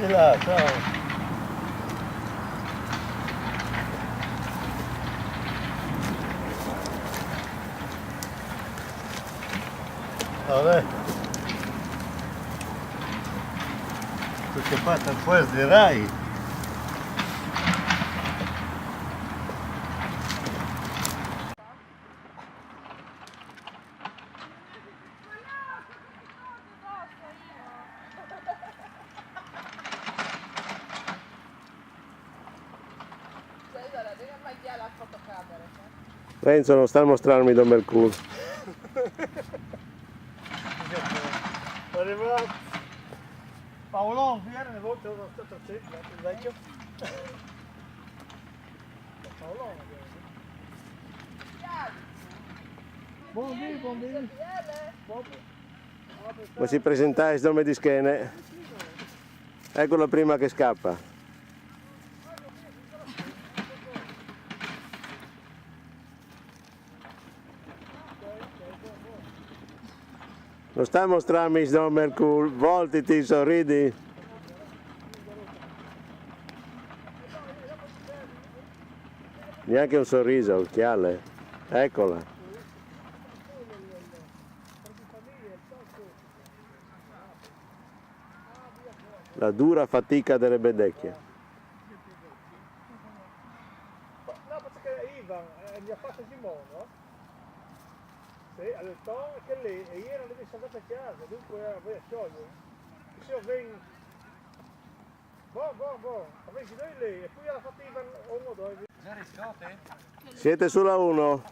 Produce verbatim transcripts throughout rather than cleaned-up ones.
Là, ciao. Vabbè. Questo qua sta fuori di Rai. Renzo, non sta mostrarmi Don Mercur. Arrivato. Paolo, vieni, una volta ero stato il vecchio. Paolo, buondì, buondì. Buon- Vuoi si presentare il nome di schene? Eccolo prima che scappa. Non sta mostrarmi il nome, Mercur, voltiti, sorridi. Neanche un sorriso, occhiale. Eccola. La dura fatica delle bedecchie. No, perché Ivan eh, mi ha fatto Simone, no? Sì, ha detto, oh, che lì, e ieri non devi saltare a casa, dunque eh, voy a sciogliere. Se io vengo, boh, boh, boh, avessi noi lì, e poi alla fatica uno, due. Siete sulla uno.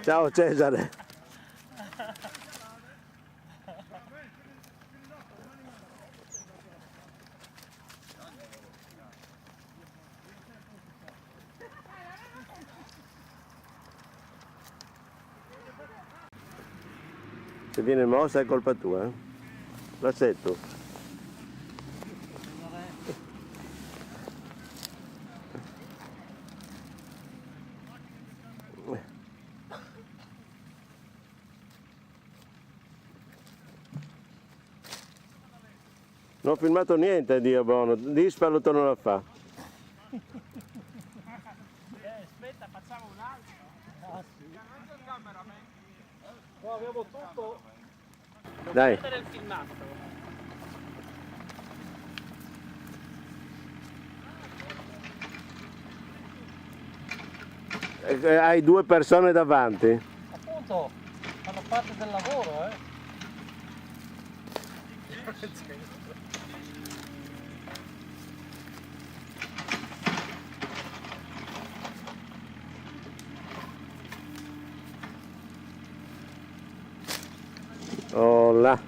Ciao Cesare. Se viene mossa è colpa tua, eh? L'assetto. Non ho filmato niente, Dio buono, dispalo torno a fare. Eh, aspetta, facciamo un altro. Ah, sì. Qua abbiamo tutto. Dai. Prendere il filmato. Eh, Hai due persone davanti. Appunto, fanno parte del lavoro, eh. Oh là.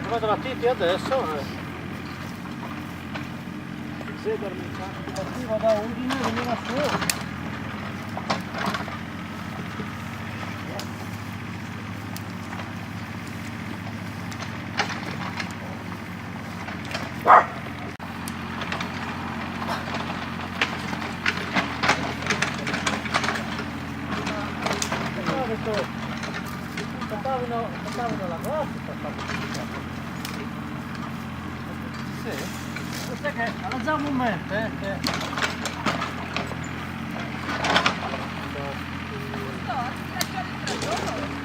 Vado avanti adesso. Eh. Sì, partiva da Udine, veniva su. Portavano, portavano la classica. Sì. Sai che allacciamo un momento, eh?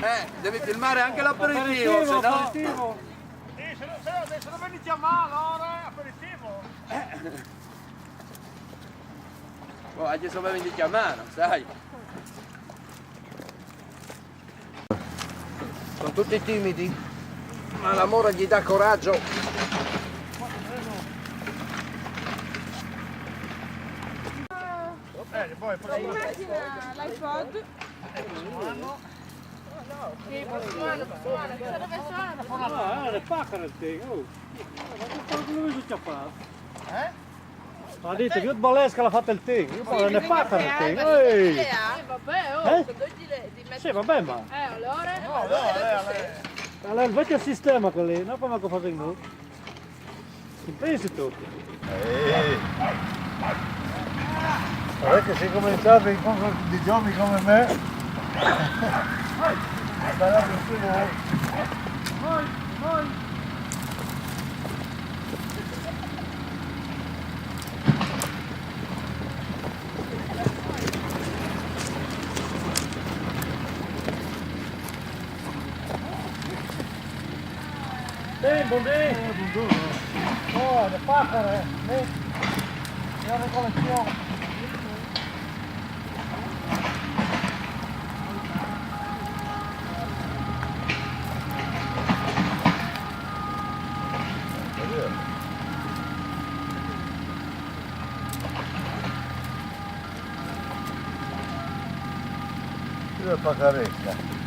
Eh, devi filmare anche l'aperitivo, se no... Aperitivo. Eh, se no, se no, se no mi dice male, allora aperitivo. Oh, adesso mi dice mano, sai. Sono tutti timidi, ma l'amore gli dà coraggio. Immagina l'iPod. Sì, ma suona, suona, cosa deve suonare? Ah, eh, le pacare il thing, oh. Ma che cosa, come si fa? Ha detto che balesca l'ha fatta il thing, io parlo ne pacare il thing. Ehi! Eh, vabbè, oh, Eh? Sono due di, di mezzo. Sì, vabbè, ma Eh, allora? allora il vecchio sistema quello lì, non come che fa venuto. Pensi tu? Guarda che si cominciava con dei giovani come me. Bella fortuna, eh. Sì, buondì. Eh, buongiorno. Oh, le pacare, eh. Signore collezione. Io pacaretta.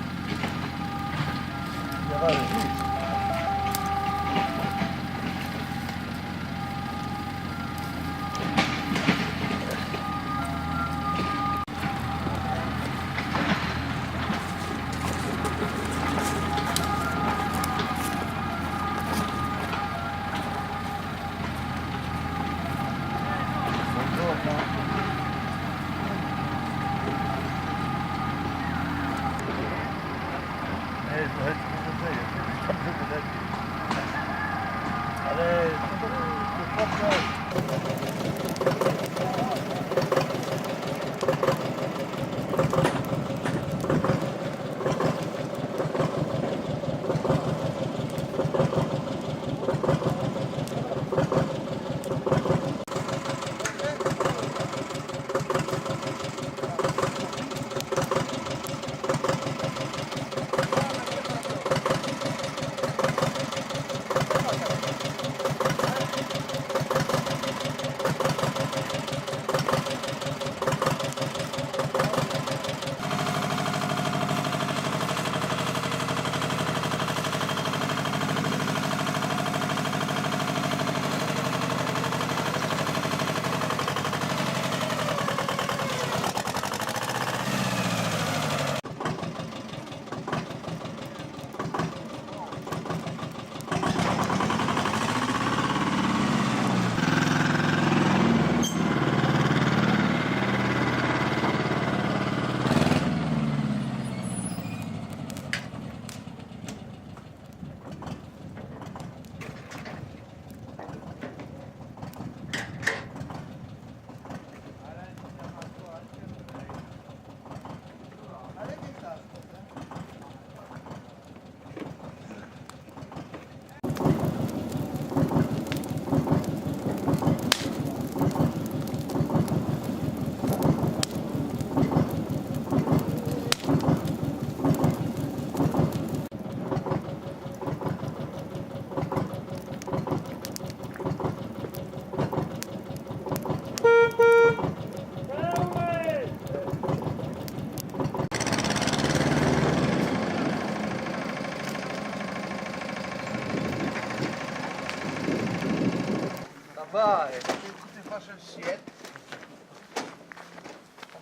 Vabbè, tutti faccio il siete.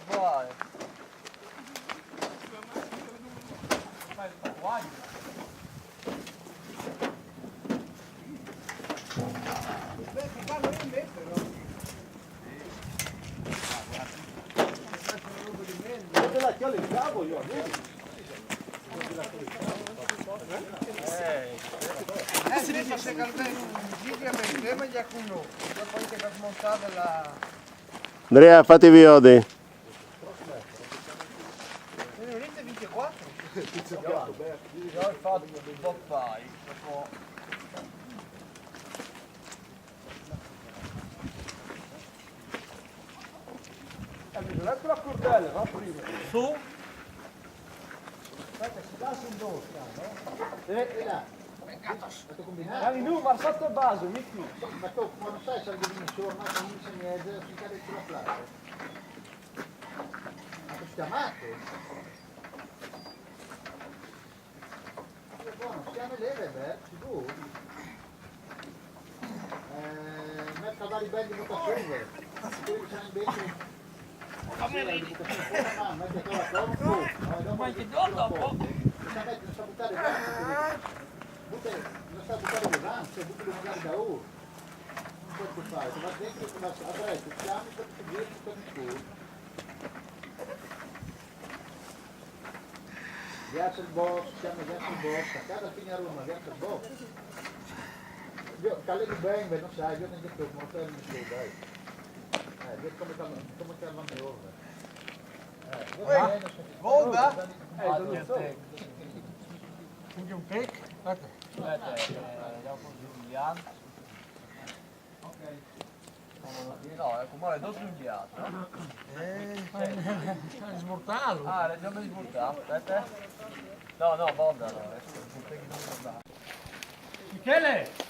Vabbè. Eh, sì, ma se cambia un giro per tema già con noi, dopo anche per smontare la... Andrea, fatti viodi. Vedete, ventiquattro? Io ho fatto un po' pai, dopo... Eh, mi sono letto la cordella, va prima. Su? Aspetta, si dà su in due, no? Eh, eh, là. Dai, nu, ma sotto base, metti. Ma tu, quando stai, sai che mi sono ormai quindici e mezza, si cade sulla plaza. Ma tu stai matto? Buono, siamo lì, beh, sicuro. Eh, metto cavalli belli di votazione. Quelli che sono invece... Come ridi? Ah, metti ancora troppo. Ma che dopo? Non sa mettere, non sa buttare via. Butta, non sa buttare via, cioè, butta magari da ora. Che fai? Ti va dentro, ti va a destra, ti chiami per il tuo. Piazza il boss, chiama Piazza il boss, a casa fine a Roma, Piazza il boss. Io, Caleb Ben, non sai, io non ho più morto, non so, dai. Eh, io come che, come che vanno ora. Eh, io Uè, non so. Bomba? Eh, non so. Quindi un pick? Aspetta. Aspetta, eh, dopo Giuliano. Ok. No, no, no, come è? Dopo Giuliano, no? Eh, sburtalo. Ah, l'abbiamo sburtato, aspetta. No, no, bomba, no, adesso. Michele!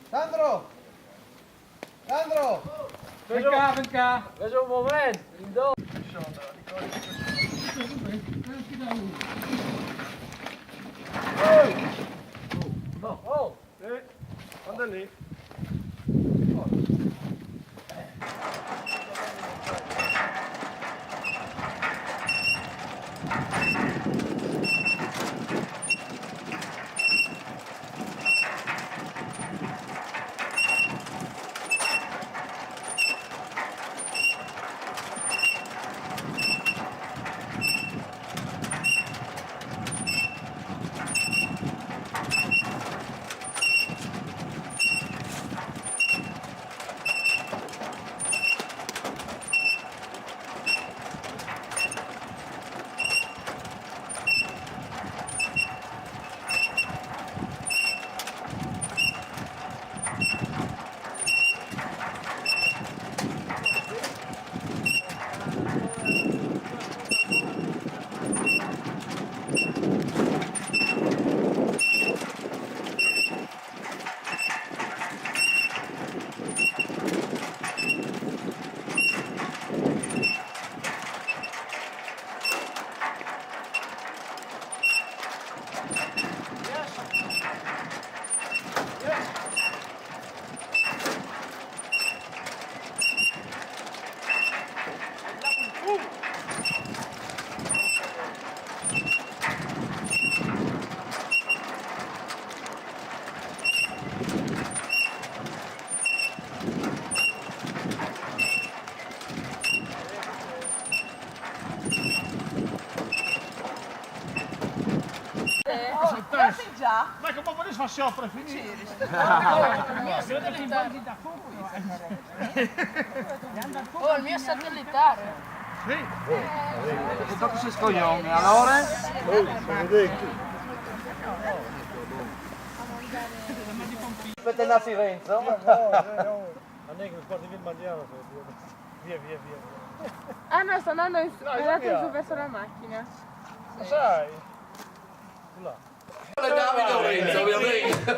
Sandro! Sandro! Ven qua, ven qua! Ves un moment, in do! No! Oh! Eh, guarda lì! Eh, oh, guarda già. Ma come vuoi far siopre finire? Oh, il mio satellitare. Sì. E tu sei scoglione, allora? Oh, sono vecchi. Aspetta, nasce Renzo. Ma non è che mi porti via il mangiare, via, via, via. Ah no, sto andando in su, no, è andato in su verso la macchina. Lo sai? Là. Davide Lorenzo, ovviamente.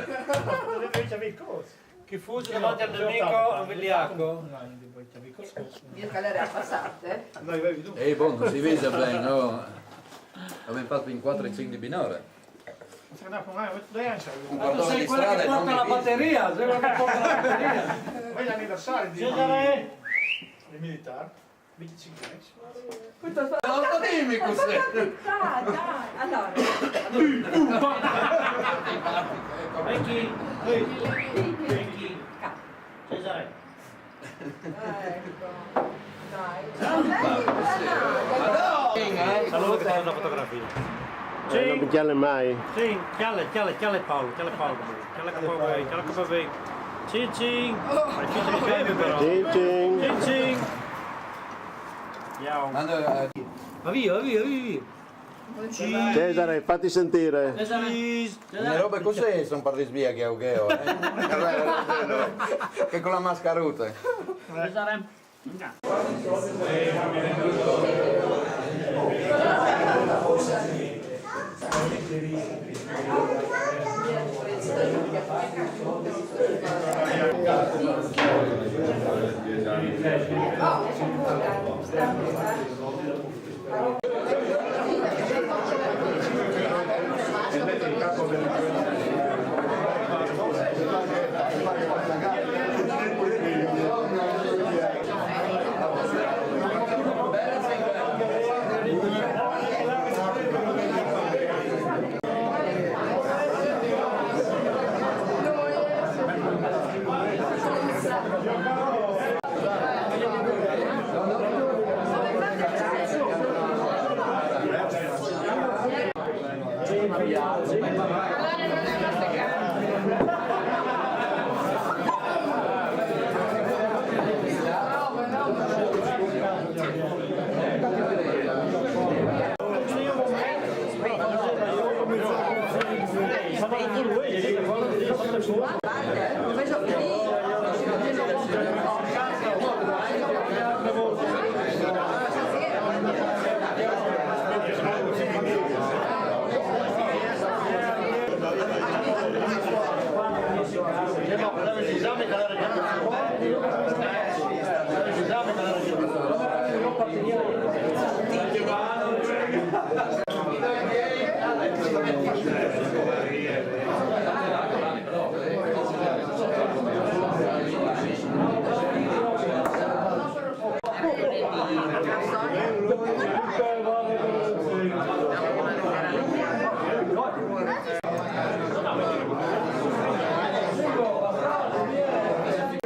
Che fuso davanti al nemico, un vigliacco. Io che l'era passate. Ehi, bon, non si vede bene, no? Abbiamo fatto in quattro e cinque di minore. Ma tu sei quello che porta la batteria, sei quello che porta la batteria. Poi l'anniversario di, Cesare, dei militari, venticinque anni. Questo sta... No, dimmi cos'è. Dai, dai. Allora. Vecchi, vecchi, vecchi. Cesare. Ecco. Dai. Saluta che fai una fotografia. Eh, non mi chiale mai. Sì, chiale, chiale, chiale Paolo, chiale Paolo. Chiale Paolo, chiale Paolo. Cin cin. Hai finta di chiamarmi però. Cin cin. Cin cin. Ciao. Ma via, va via, via, via. Cesare, fatti sentire. Cesare. Le robe così sono per sbia che ho, che ho, eh. Che con la mascaruta. Cesare.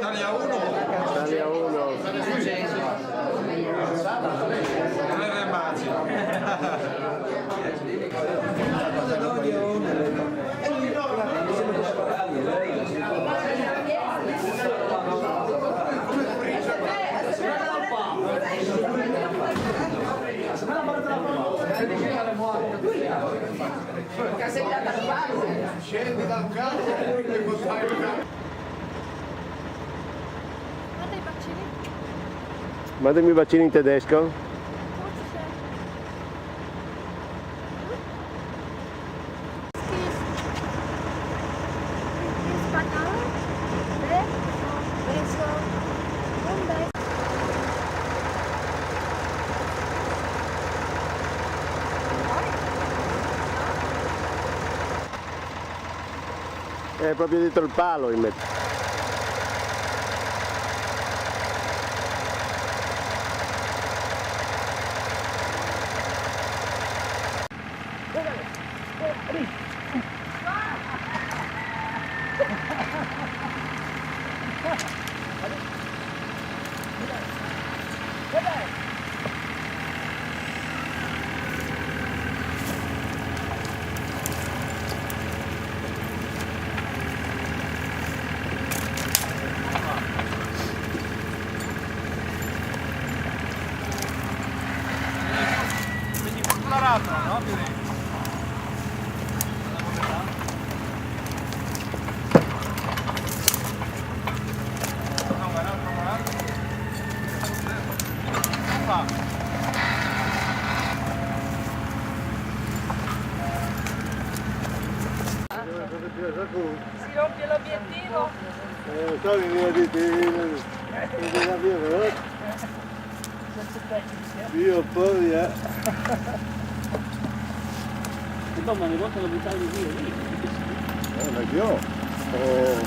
Italia uno. Italia uno. Tre remati. Scendi dal carro e portai il carro. Manda i bacini. Mandami i bacini in tedesco. È proprio dietro il palo in mezzo. Si rompe l'obiettivo. Eh, lo so che mi ho detto, eh, eh, eh, eh, eh, eh. Io poi, eh. Insomma, ogni volta lo buttavi via lì. Eh, ma io, oh,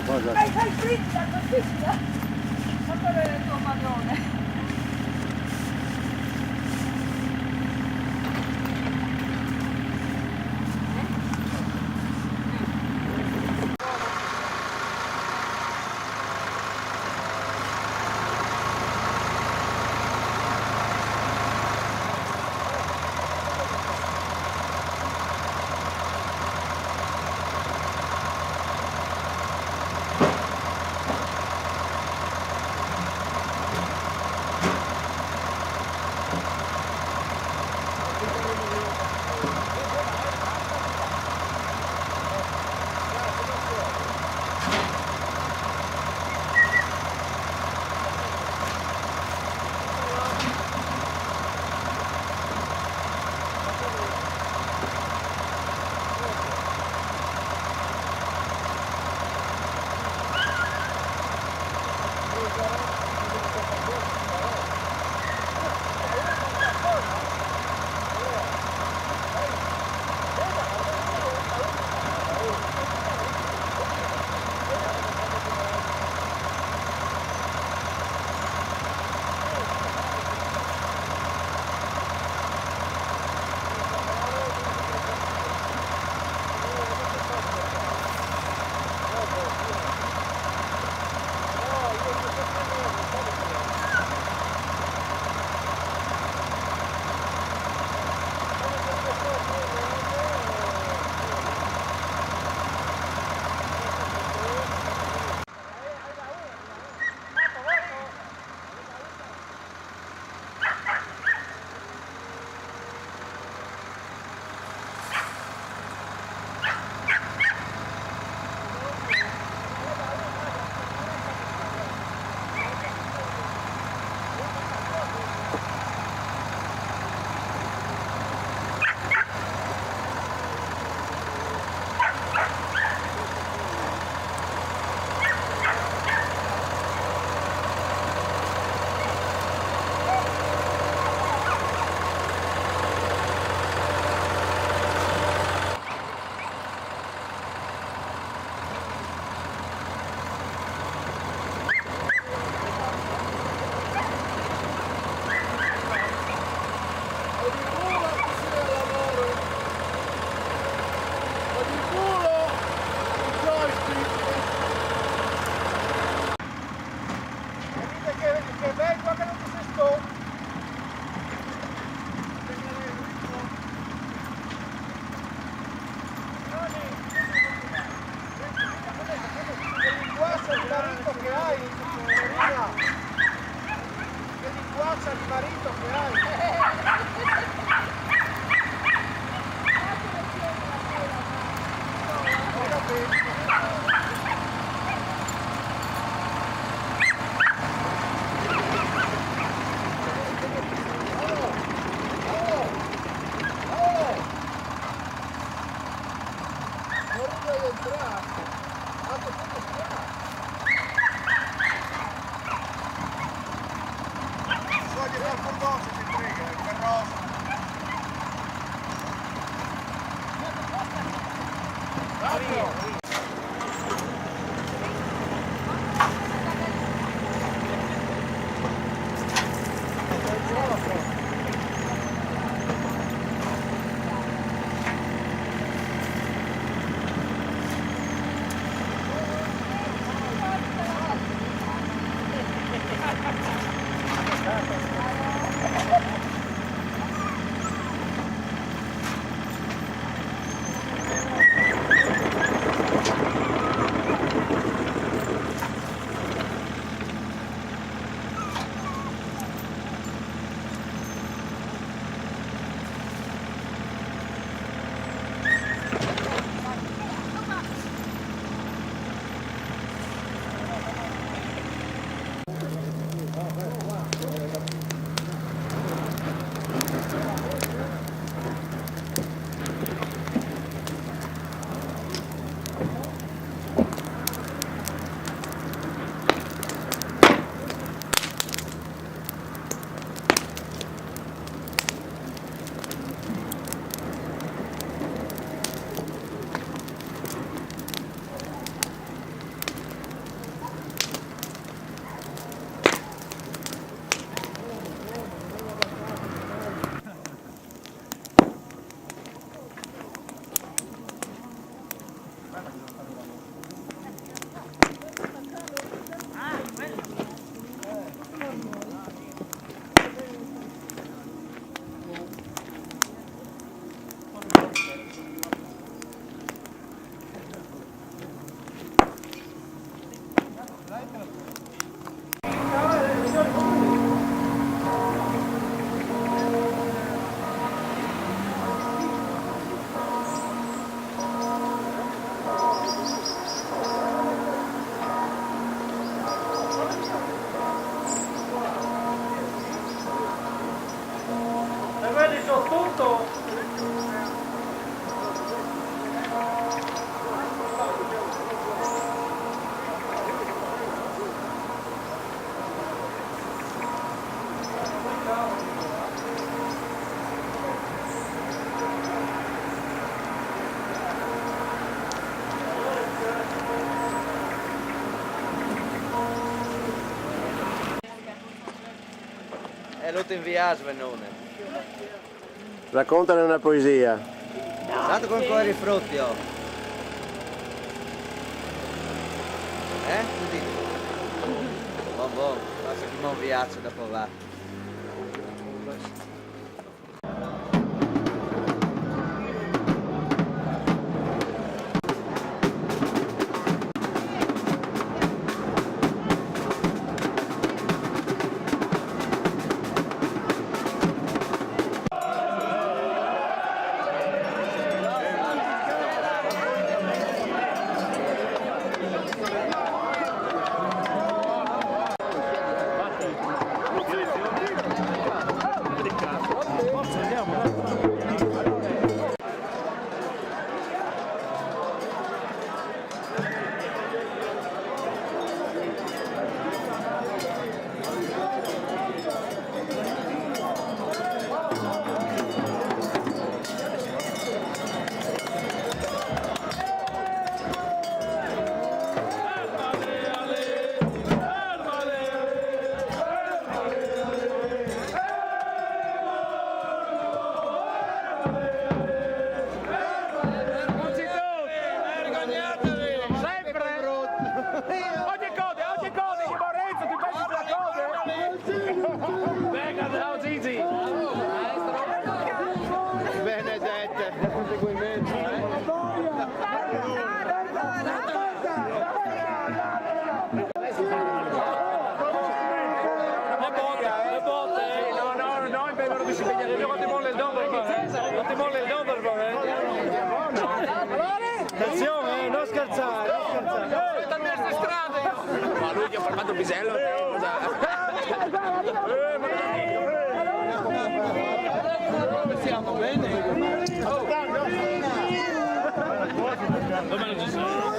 cosa? Fai, fai, prendi la bottiglia. Ma quello era il tuo padrone. Soglie dal furgone, se ti prega, il carrozzo. E vedi, sono tutto. È l'ultimo viaggio, Venone. Raccontane una poesia. Dato con cuore frutti, oh. Eh? Così. Bon, bon, passa prima un viaggio, dopo va. Ogni cosa, ogni cosa, che Lorenzo, ti pensi delle cose? Venga, ciao Gigi. Benedette, seguimento, eh. Le botte, le botte, eh. No, no, no, è vero che si vede. Ti molla il doppelpack, eh. Ti molla il doppelpack, eh. Attenzione, eh, non scherzare, non scherzare. Ma lui che ha fermato il bisello, scusa. Come siamo? Bene? Come non ci sono?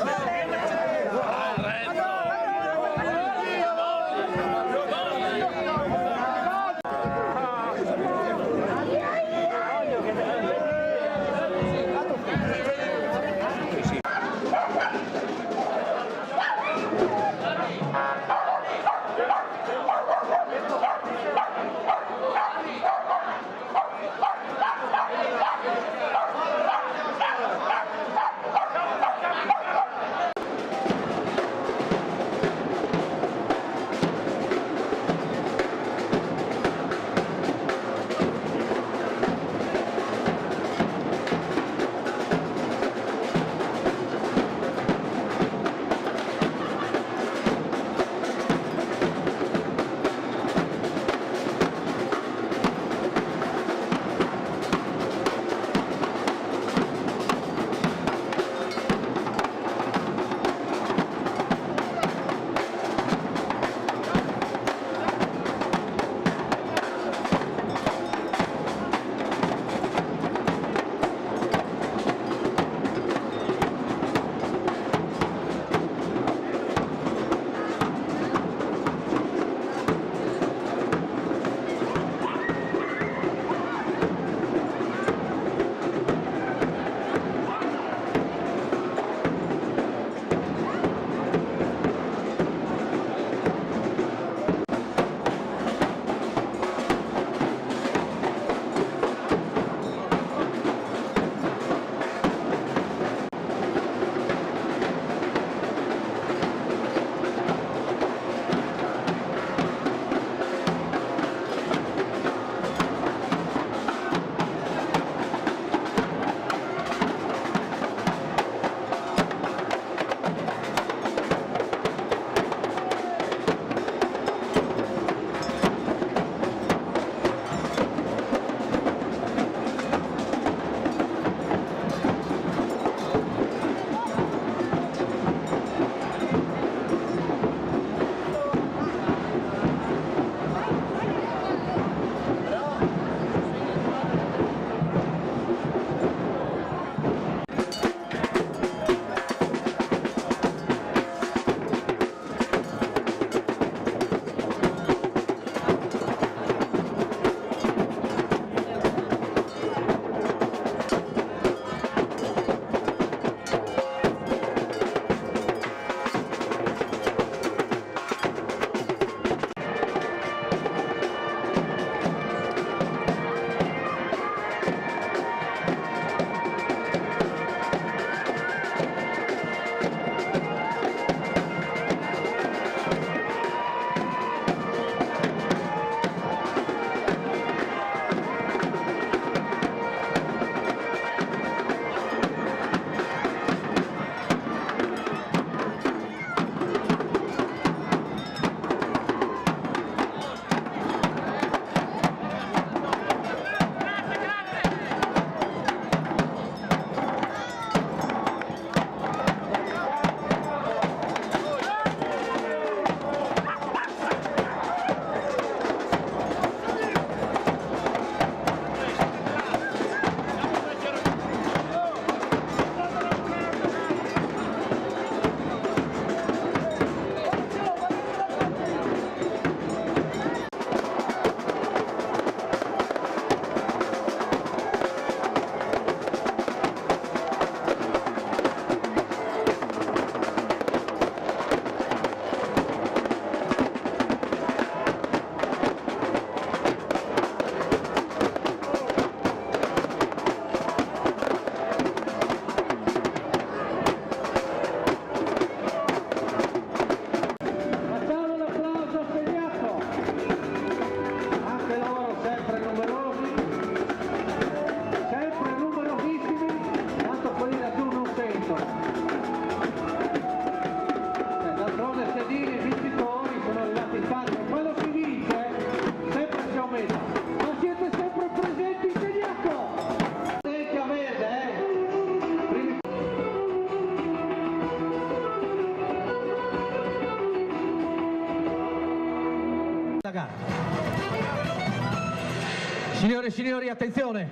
Signore e signori, attenzione,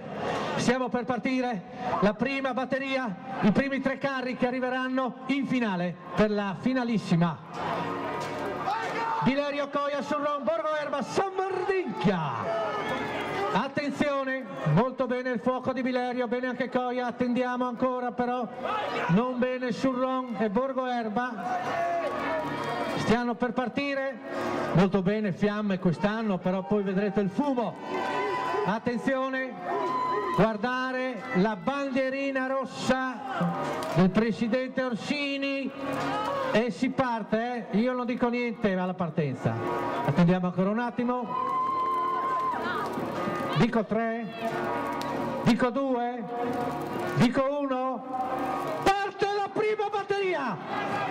siamo per partire. La prima batteria, i primi tre carri che arriveranno in finale per la finalissima. Bilerio, Coia, Surron, Borgo Erba, San Mardenchia. Attenzione, molto bene il fuoco di Bilerio, bene anche Coia, attendiamo ancora però, non bene Surron e Borgo Erba. Stiamo per partire. Molto bene, fiamme quest'anno, però poi vedrete il fumo. Attenzione, guardare la bandierina rossa del presidente Orsini e si parte, eh? Io non dico niente alla partenza. Attendiamo ancora un attimo. Dico tre, dico due, dico uno. Parte la prima batteria!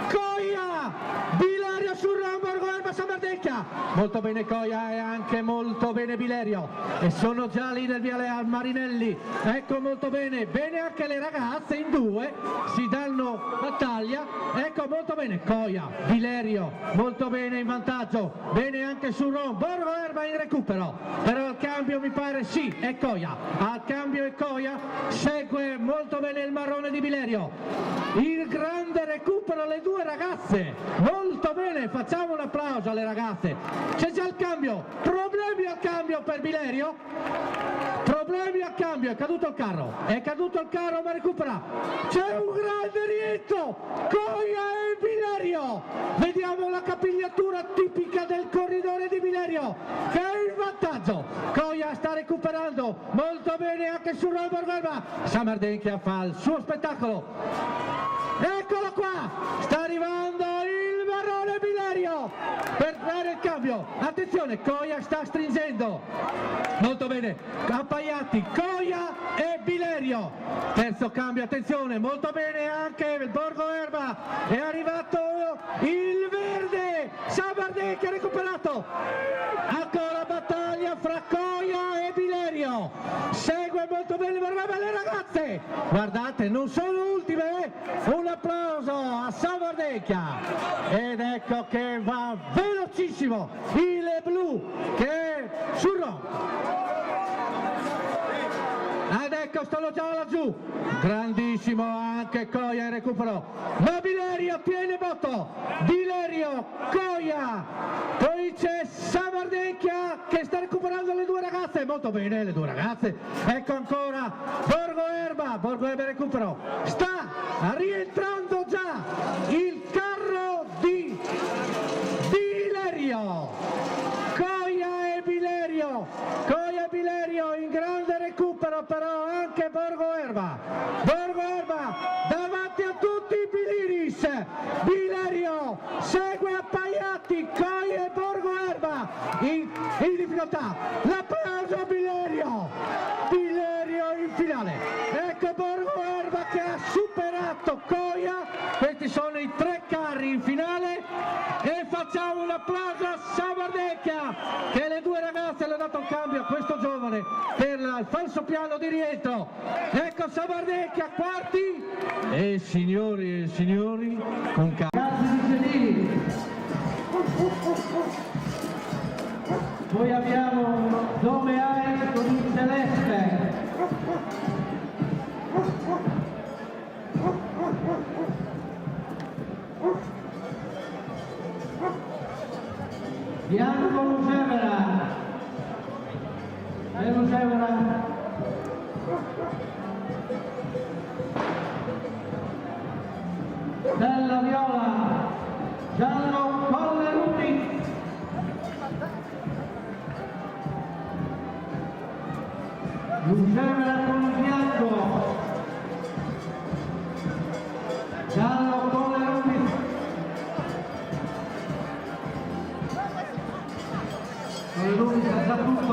Coia! Bilerio, Surron, Borgo Erba, San Mardenchia! Molto bene Coia e anche molto bene Bilerio. E sono già lì nel viale al Marinelli. Ecco, molto bene. Bene anche le ragazze in due. Si danno battaglia. Ecco, molto bene. Coia, Bilerio, molto bene in vantaggio. Bene anche Surron. Borgo Erba in recupero. Però al cambio mi pare sì, è Coia. Al cambio è Coia. Segue molto bene il marrone di Bilerio. Il grande recupero, le due ragazze. Molto bene, facciamo un applauso alle ragazze. C'è già il cambio. Problemi al cambio per Bilerio. Problemi al cambio, è caduto il carro. È caduto il carro, ma recupera. C'è un grande rientro. Coia e Bilerio. Vediamo la capigliatura tipica del corridore di Bilerio, che è in vantaggio. Coia sta recuperando molto bene anche sul Robert Verba. San Mardenchia fa il suo spettacolo. Eccolo qua, sta arrivando il marrone Bilerio per fare il cambio. Attenzione, Coia sta stringendo. Molto bene, Appaiati, Coia e Bilerio. Terzo cambio, attenzione, molto bene anche il Borgo Erba. È arrivato il verde, San Mardenchia ha recuperato. Ancora battaglia fra Coia e Bilerio. Segue molto bene il Borgo Erba, le ragazze. Guardate, non sono ultime, eh? Un applauso a San Mardenchia. Ed ecco che va velocissimo il blu che è Surron. Ed ecco, stanno già laggiù. Grandissimo anche Coia in recupero. Ma Bilerio tiene botta. Bilerio, Coia. Poi c'è San Mardenchia che sta recuperando le due ragazze. Molto bene le due ragazze. Ecco ancora Borgo Erba. Borgo Erba in recupero. Sta rientrando già il carro di Bilerio. Coia e Bilerio. Coia e Bilerio in grande recupero, però anche Borgo Erba. Borgo Erba davanti a tutti i Biliris. Bilerio segue Appaiati, Coia e Borgo Erba in, in difficoltà. L'applauso a Bilerio. Bilerio in finale. Ecco Borgo Erba che ha superato Coia. Questi sono i tre carri in finale. E facciamo un applauso a San Mardenchia, che le due ragazze le ha dato il cambio a questo giovane per la- il falso piano di rientro. Ecco San Mardenchia, quarti. E signori e signori, con ca- Ragazzi di Cedini, noi abbiamo nove aree con il celeste. Bianco Lucevera. E Lucevera. Stella Viola. Giallo Colle Ruti. Lucevera con il bianco. Giallo Colle Ruti. Colle Ruti sa già tutto.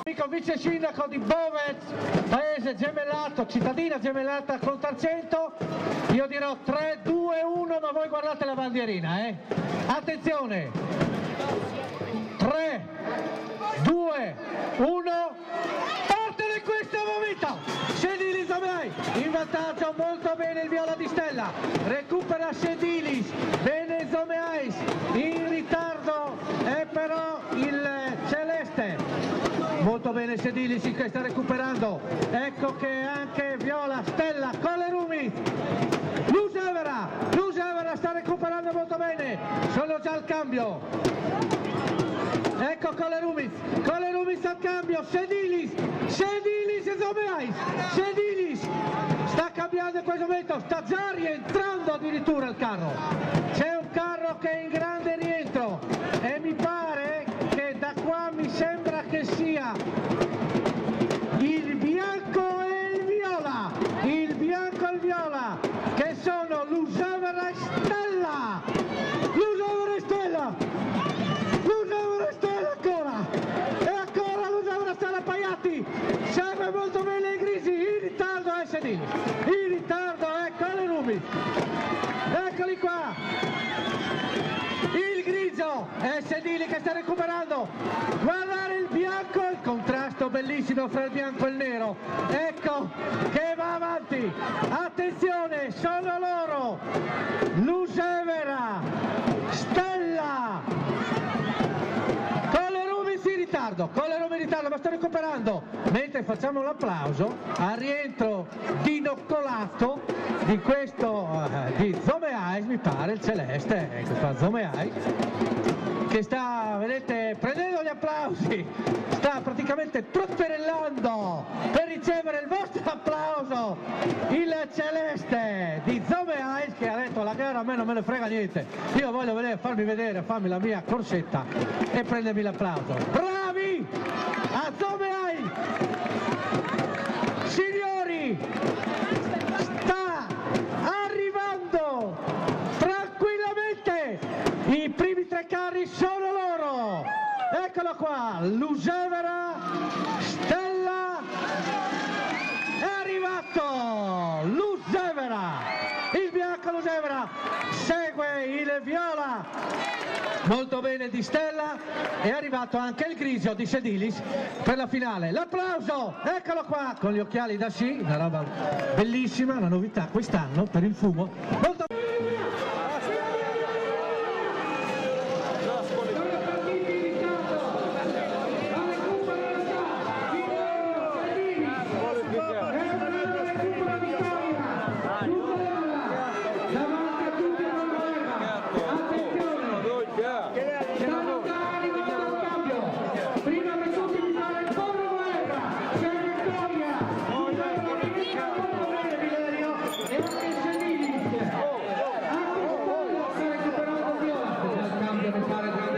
Amico vice sindaco di Bovez, paese gemellato, cittadina gemellata con Tarcento, io dirò tre, due, uno, ma voi guardate la bandierina, eh. Attenzione! Tre, due, uno, parte in questo momento! Scegli Elisabetta! Vantaggio, molto bene il Viola di Stella, recupera Sedilis, bene Zomeais, in ritardo è però il Celeste, molto bene Sedilis che sta recuperando, ecco che anche Viola, Stella, Colerumiz, Lusevera, Lusevera sta recuperando molto bene, sono già al cambio, ecco Colerumiz, Colerumiz al cambio, Sedilis, Sedilis e Zomeais, Sedilis sta cambiando in questo momento, sta già rientrando addirittura il carro, c'è un carro che è in grande rientro e mi pare che da qua mi sembra che sia il bianco e il viola, il bianco e il viola che sono Lusevera e Stella, Lusevera e Stella, Lusevera e Stella ancora, e ancora Lusevera e Stella Paiati, segue molto bene i Grisi, in ritardo è Sedilis, in ritardo è Colerumiz, eccoli qua, il Grisi, è Sedilis che sta recuperando, guardare il bianco, il contrasto bellissimo fra il bianco e il nero, ecco che va avanti, attenzione, sono loro, Lusevera, Stella, Colerumiz in ritardo, Colerumiz in ritardo, ma sta recuperando, mentre facciamo l'applauso al rientro di Noccolato di questo, eh, di Zomeais, mi pare, il celeste, ecco qua Zomeais, che sta, vedete, prendendo gli applausi, sta praticamente trotterellando per ricevere il vostro applauso, il celeste di Zomeais, che ha detto: "La gara a me non me ne frega niente, io voglio vedere, farmi vedere, farmi la mia corsetta e prendermi l'applauso." Bravi! A Zomeais! Signori, sta arrivando tranquillamente, i primi tre carri sono loro, eccolo qua, Lusevera, Stella, è arrivato Lusevera, il bianco Lusevera, segue il viola, molto bene di Stella, è arrivato anche il Grisi di Sedilis per la finale, l'applauso, eccolo qua con gli occhiali da sci, una roba bellissima, una novità quest'anno per il fumo. Molto...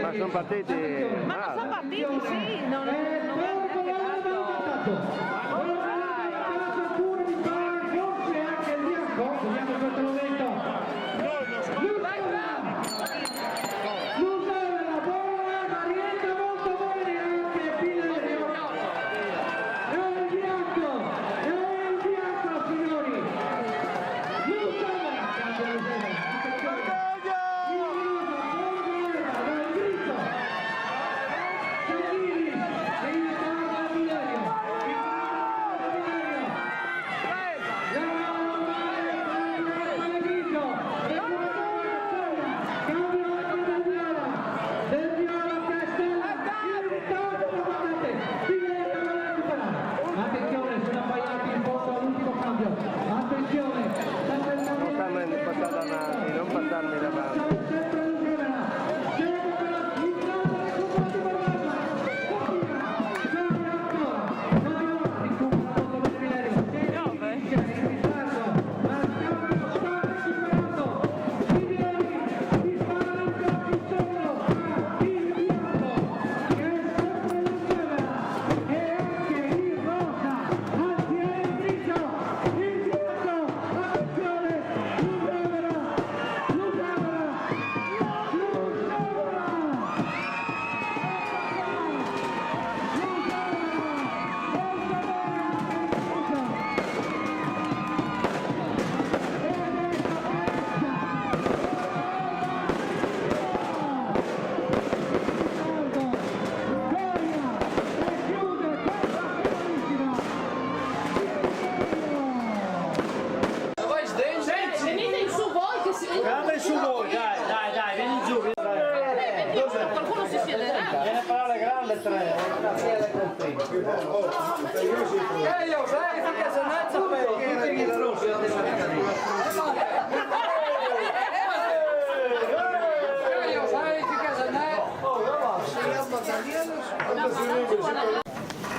Ma sono partiti. Ma non sono partiti, sì, non, non, non...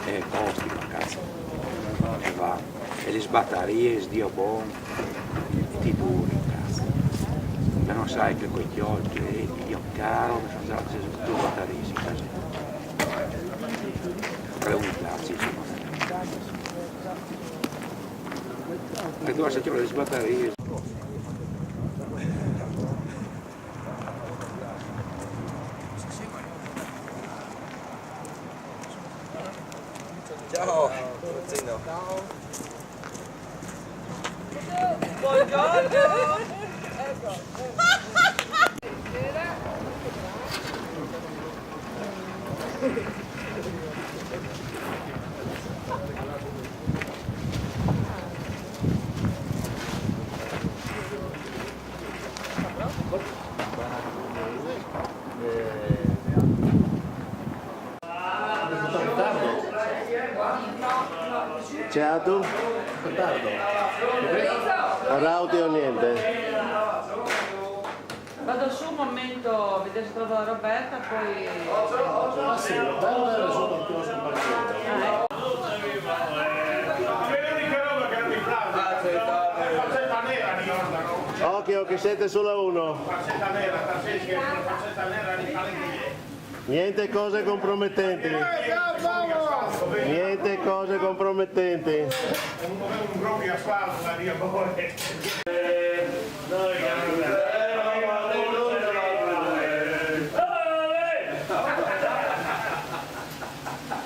Eh, costi, ma cazzo. E va. E le sbatarie, Dio bon, e ti duri, cazzo. Ma non sai che quei chiodi, eh, Dio caro, che sono già tutte sbatarie, sì, cazzo. Preguntarci, insomma. E tu se ti le sbatarie. Ciao, Zino. Buongiorno. C'è altro? Rauti o niente? Vado su un momento a vedere se trovo la Roberta, poi... Ah sì, Roberta era sotto al chiosco parcheggio. Ah, ecco. Occhio che siete solo a uno. Niente cose compromettenti. Niente cose compromettenti.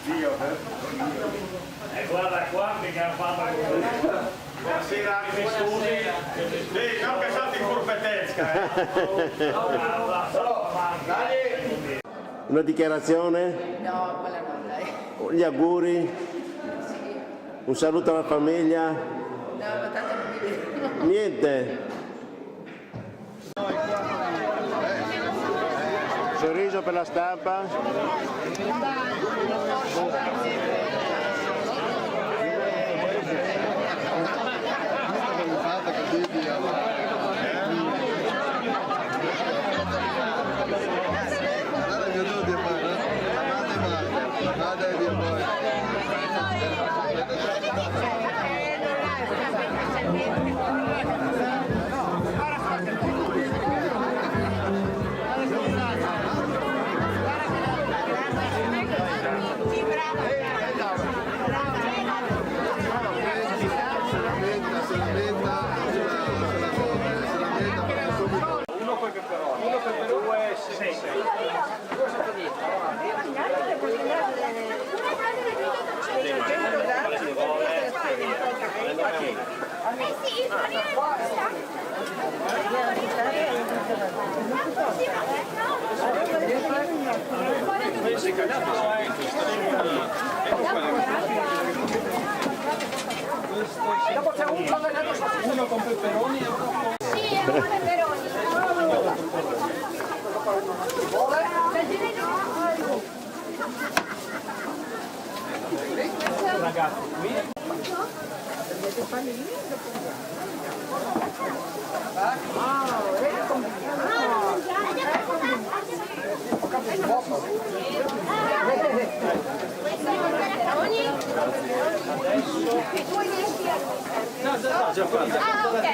Dio, eh. E guarda qua che ha fatto. Buonasera, mi scusi. Sì, no che salti in curpetesca, eh. Una dichiarazione? No, quella no, dai. Gli auguri? Sì. Un saluto alla famiglia? No, ma tanto non mi vedo. Niente. Sorriso per la stampa. Uno con i peperoni, uno con i peperoni, due senza niente. Dopo c'è un, uno con peperoni e uno con... Sì, è un peperoni. Ragazzi, qui. Ah, ok.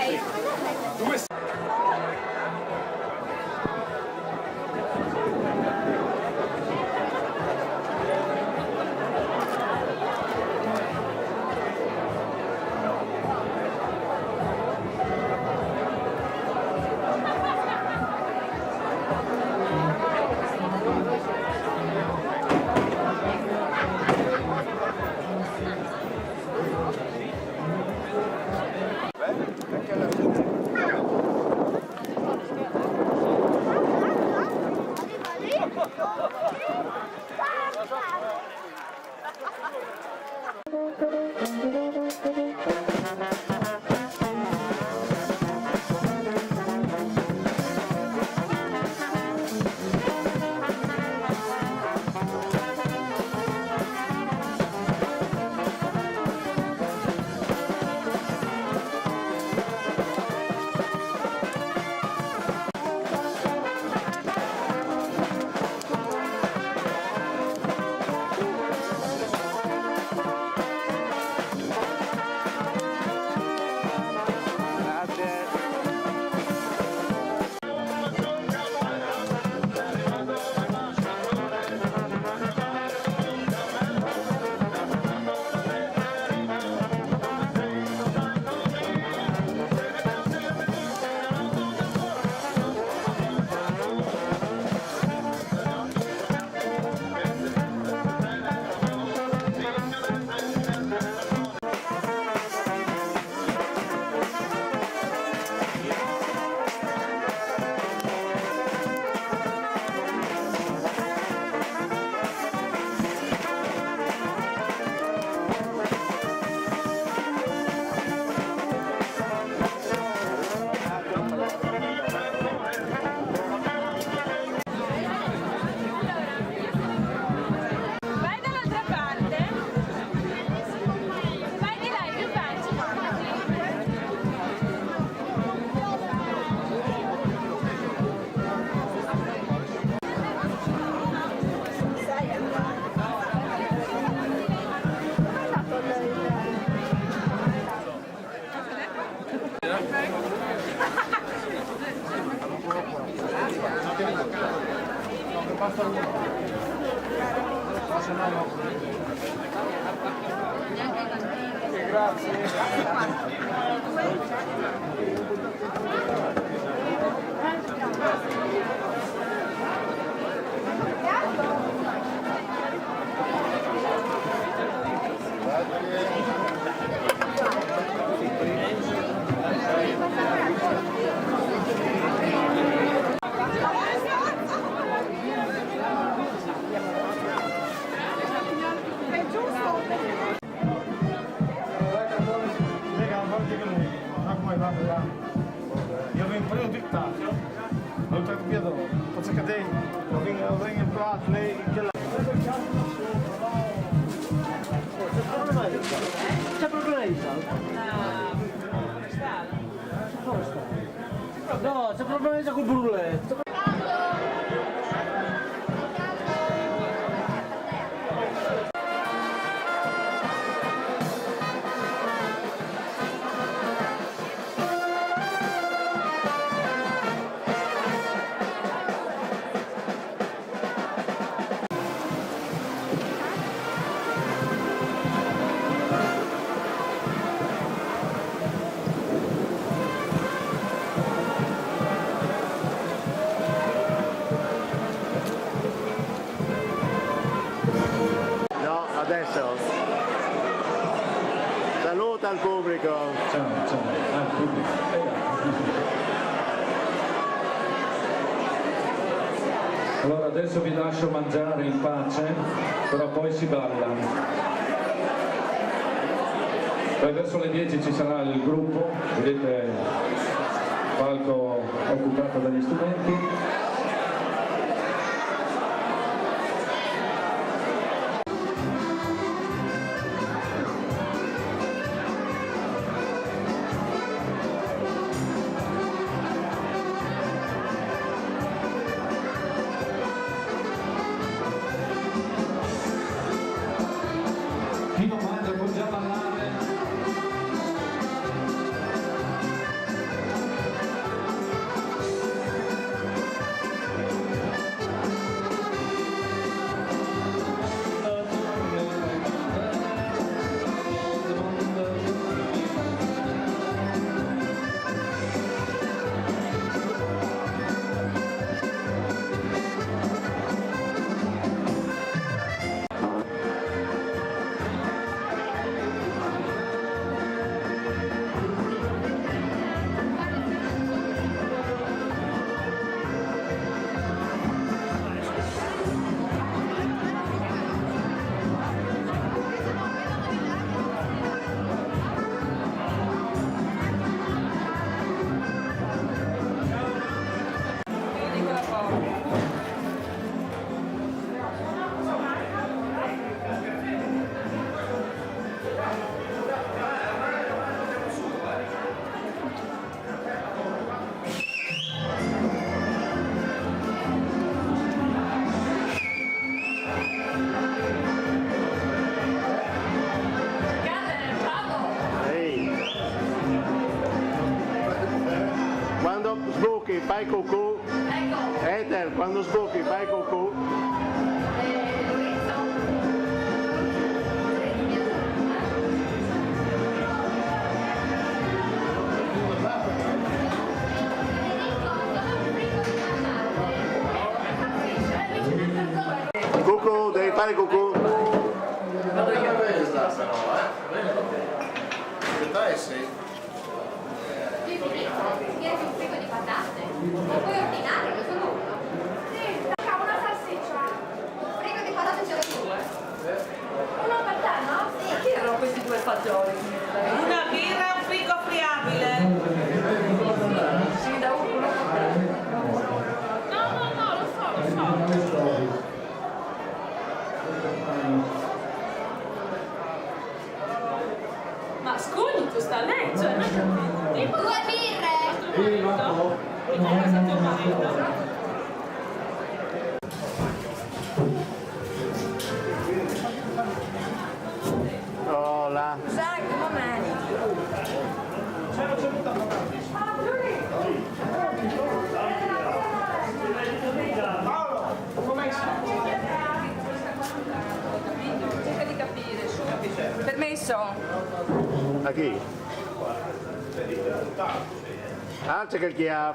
Io vengo prima di tanto, non ti capito, non c'è che te, io vengo, io vengo in parte, lei che la... C'è problema di salto? C'è problema di salto? No, c'è problema di salto col bruletto. No, adesso. Saluta il pubblico. Ciao, ciao. Ah, il pubblico. Eh, allora adesso vi lascio mangiare in pace, però poi si balla. Poi verso le dieci ci sarà il gruppo, vedete, palco occupato dagli studenti. Chi non mangia può già ballare. Ehi. Quando sbocchi, fai cucù. Ecco. Ethel, quando sbocchi, fai cucù. Cucù, devi fare cucù. Dai, sì. Sì, sì, sì. Ti piace un frigo di patate? Lo puoi ordinare, lo sono uno. Sì, una salsiccia. Un frigo di patate ce l'ho due. Uno per te, no? Sì. Chi erano questi due fagioli? Una birra e un frigo friabile. Sì, da uno per te. No, no, no, lo so, lo so. Ma scogli tu sta lei, cioè, non ho capito. Tipo due birre! Sì, ma po- mi fai questo a tuo marito? Hola. Scusate, un momento. A chi? Ah, c'è che chi ha...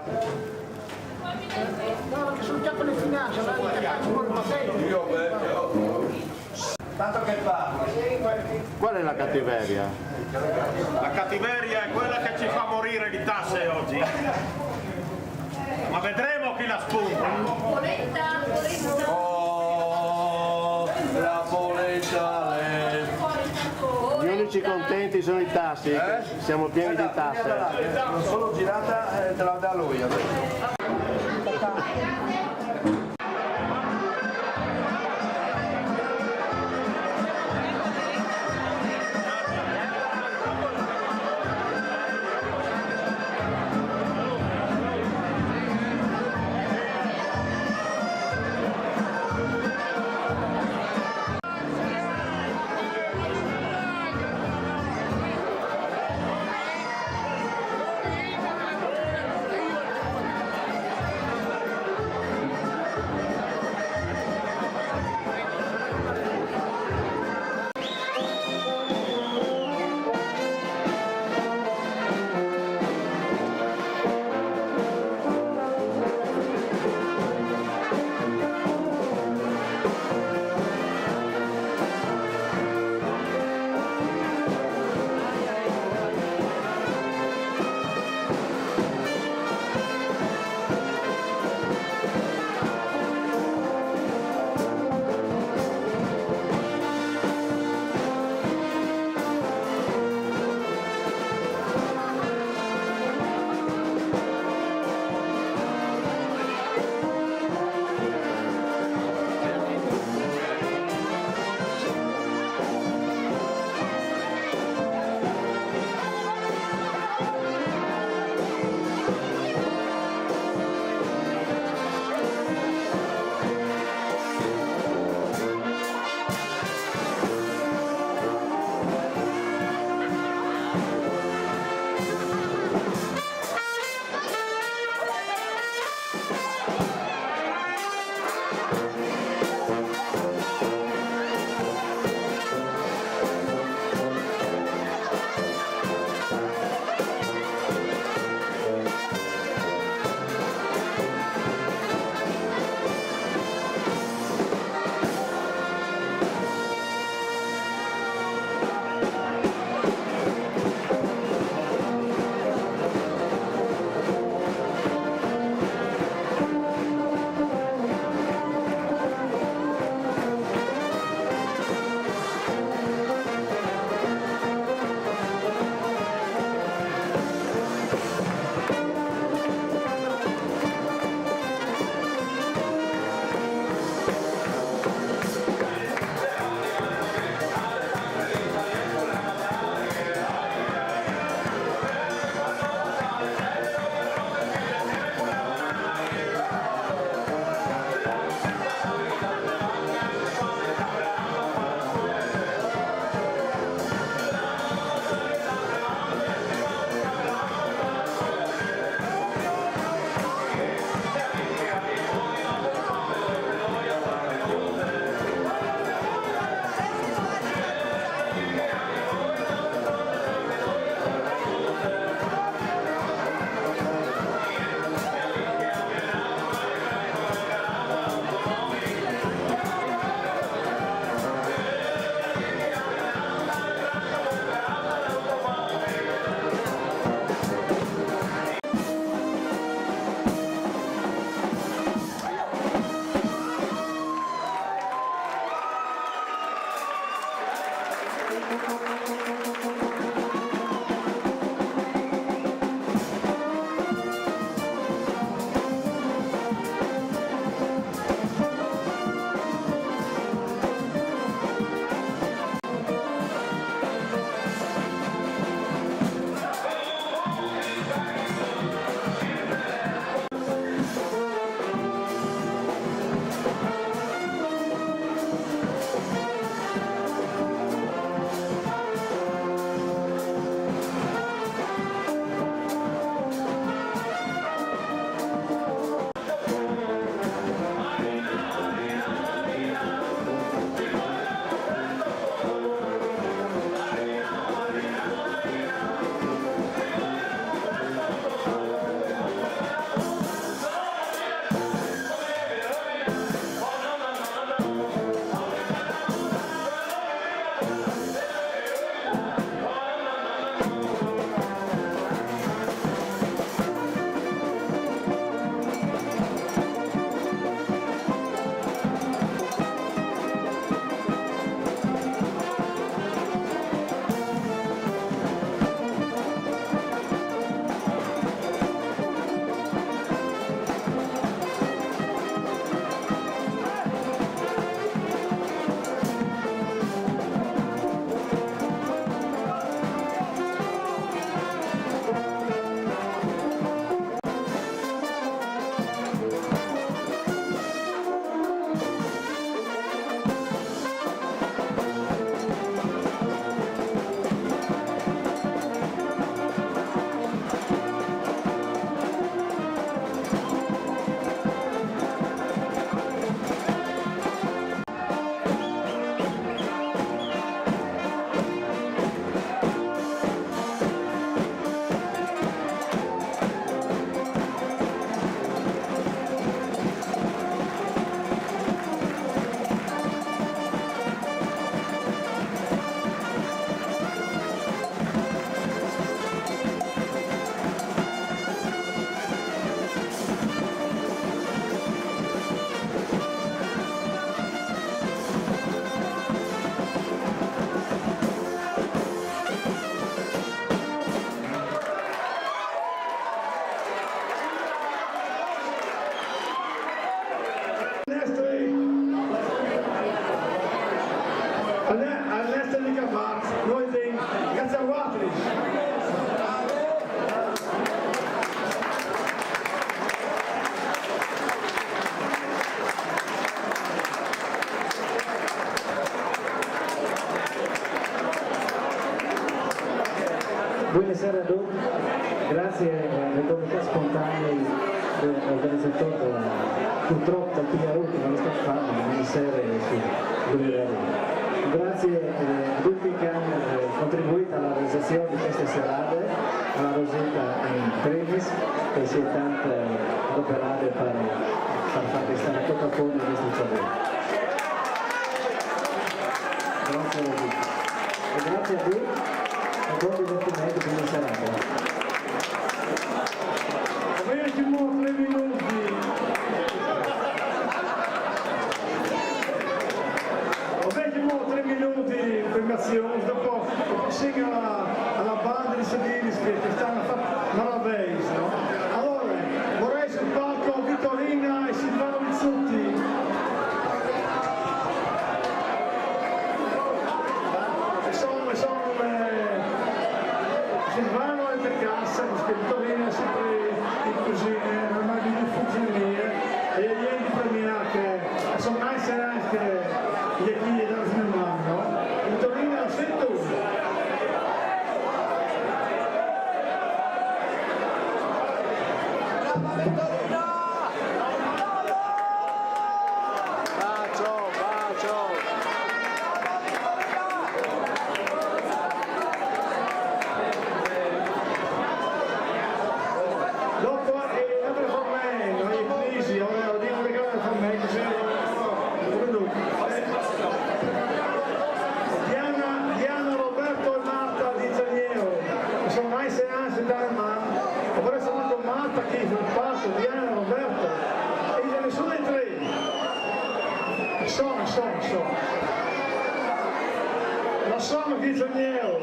No, perché sul chiappo le finanze, allora gli faccio pure il papel. Tanto che parla. Qual è la cattiveria? La cattiveria è quella che ci fa morire di tasse oggi. Ma vedremo chi la spunta. Oh, la polenta, le... Gli unici contenti sono i tassi, eh? Siamo pieni di tasse. Non solo girata, eh, te la dà lui adesso. Buonasera a tutti, grazie eh, ai comitati spontanei dell'organizzator della, purtroppo dal Pigliaruto non è stato fatto, ma buonasera e su Grazie eh, a tutti che hanno eh, contribuito alla realizzazione di queste serate, alla Rosetta in primis, che si è tanto eh, adoperata per far fare questa raccolta fondi in questo favore. Grazie a tutti. E grazie a voi e buon divertimento, buona serata. Avete mo tre minuti. Avete mo tre minuti per Mazione, dopo, dopo segna alla, alla banda di Sedilis che, che stanno a fare maravillas, no? Allora, vorrei sul palco Vittorina e Silvano Rizzutti. Insomma, insomma, eh, Silvano è per casa, perché Vittorina è sempre in cucina, eh, non ha di fugire, eh, e gli è di premiare che sono anche, anche gli è qui da filmare, no? Vittorina, sei tu? Diana, Diana, Roberto e Marta di Zaniero, sono mai se anzi da ma, vorrei salutare Marta che è il padre, Diana, Roberto, e nessuno dei tre. Insomma, insomma, insomma. La sono di Zaniero,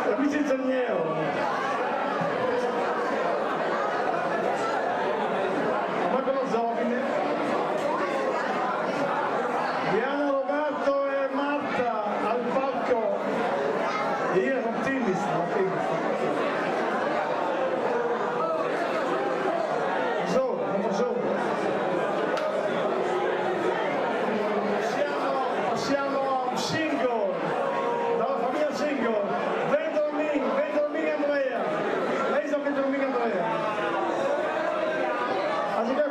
l'amici di Zaniero. Ma con la giovane. Diana, Roberto e Marta al palco. Io ero ottimista, ottimista. Insomma, insomma. Passiamo, passiamo a un single, dalla famiglia single, Benjamin, Benjamin Andrea. Lei sa Benjamin Andrea? Anzi, che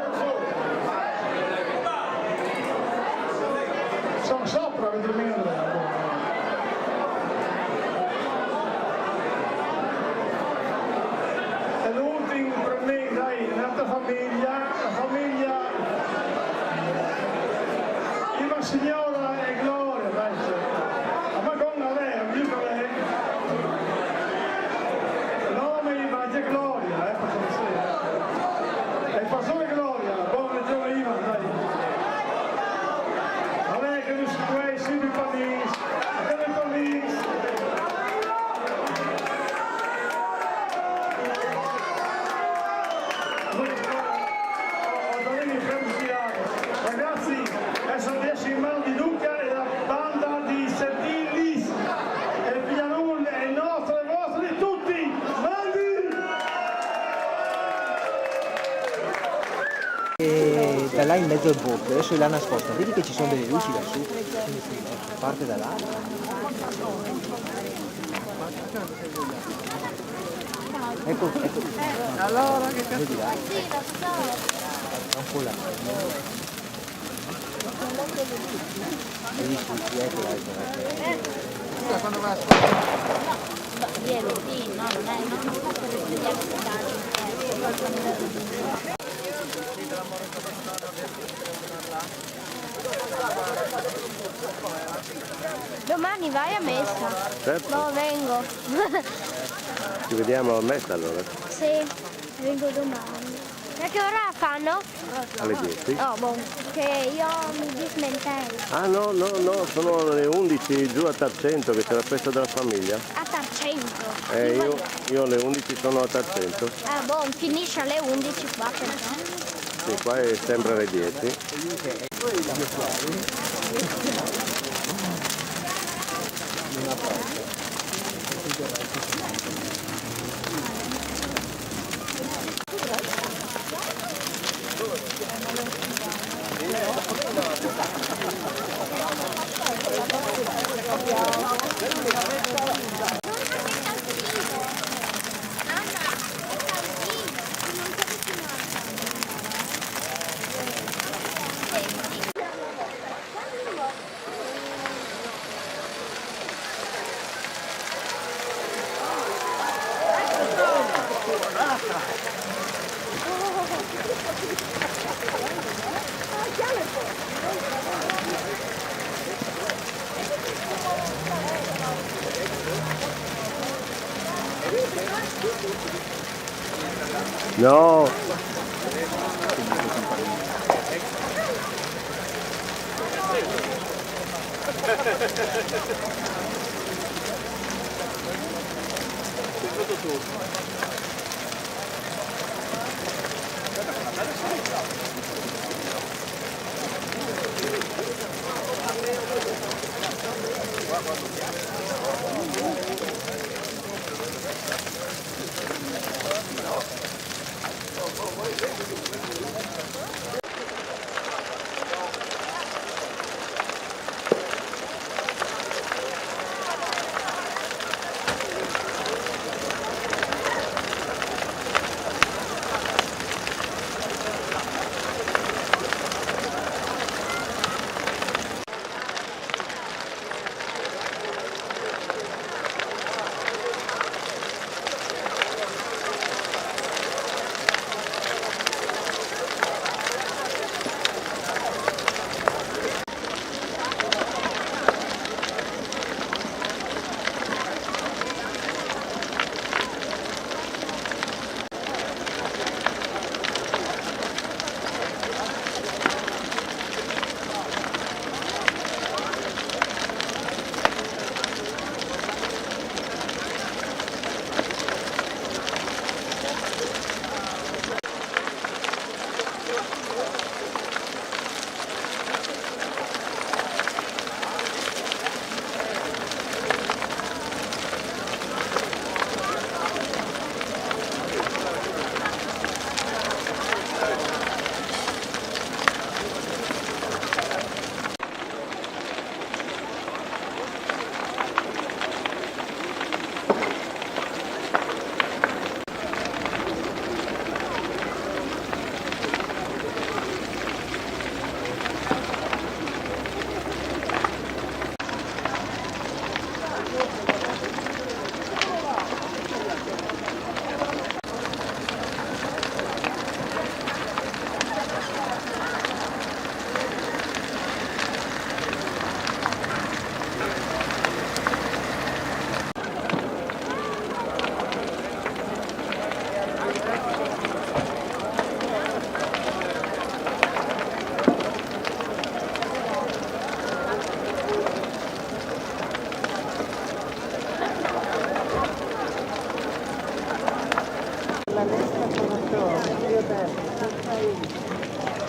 sono sopra Benjamin Andrea. E l'ultimo per me, dai, un'altra famiglia, la famiglia Ivan Signora e Gloria, dai, certo. Ma con lei, amico lei. Nome Ivan e Gloria, eh, perché sì. E il pastore Gloria, buon giorno Ivan, dai. Vabbè, che non si può essere i panini, che i panini. Ragazzi, adesso adesso in mano di Luca e la banda di Sertilis e Pianul è nostra, è vostra di tutti. Mandi! E da là in mezzo al bosco, adesso è là nascosta, vedi che ci sono delle luci lassù? Parte da là. Ecco, ecco. Allora che cazzo. Vedi là. È un po' là. Sì, sì, sì, ecco, ecco, ecco. Scusa, quando va a scuola? Viene, sì, no, non è, non, non sta per studiare. Domani vai a messa? Certo. No, vengo. Ci vediamo a messa allora. Sì, vengo domani. Da che ora fanno? Alle dieci. Oh, boh, che io mi dismentello. Ah no, no, no, sono le undici giù a Tarcento che c'è la festa della famiglia. A Tarcento. Eh, io, io alle undici sono a Tarcento. Ah, boh, finisce alle undici qua però. Sì, qua è sempre alle dieci. No. La Nesca Comatò, Rio Verde, San Paolo,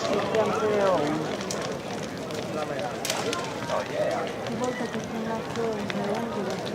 il campeone. Una volta che sono nato il giorno della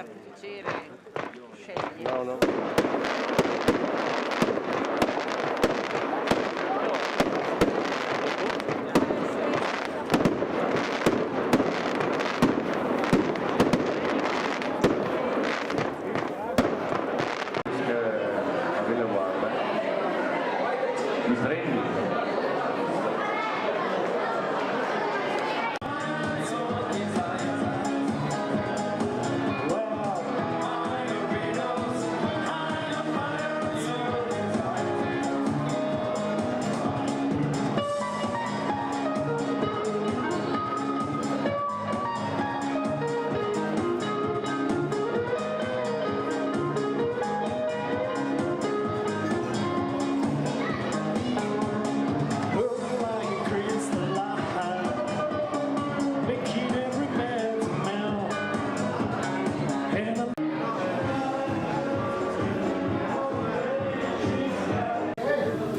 Piacere, scegli. No, no.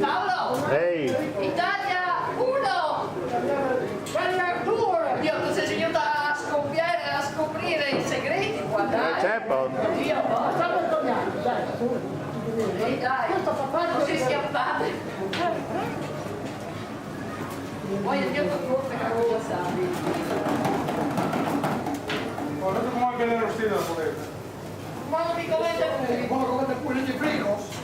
Paolo! Ehi! Italia uno! Guarda Arturo! Dio, tu sei venuto a scoppiare, a scoprire i segreti qua, dai! Eh, certo. Dio, no! Ehi, dai! Questo fa parte... Così schiappate! Poi il mio concorso che cosa sai? Guardate come è bella rostita la polenta. Ma non mi commenta più! Come, come, come,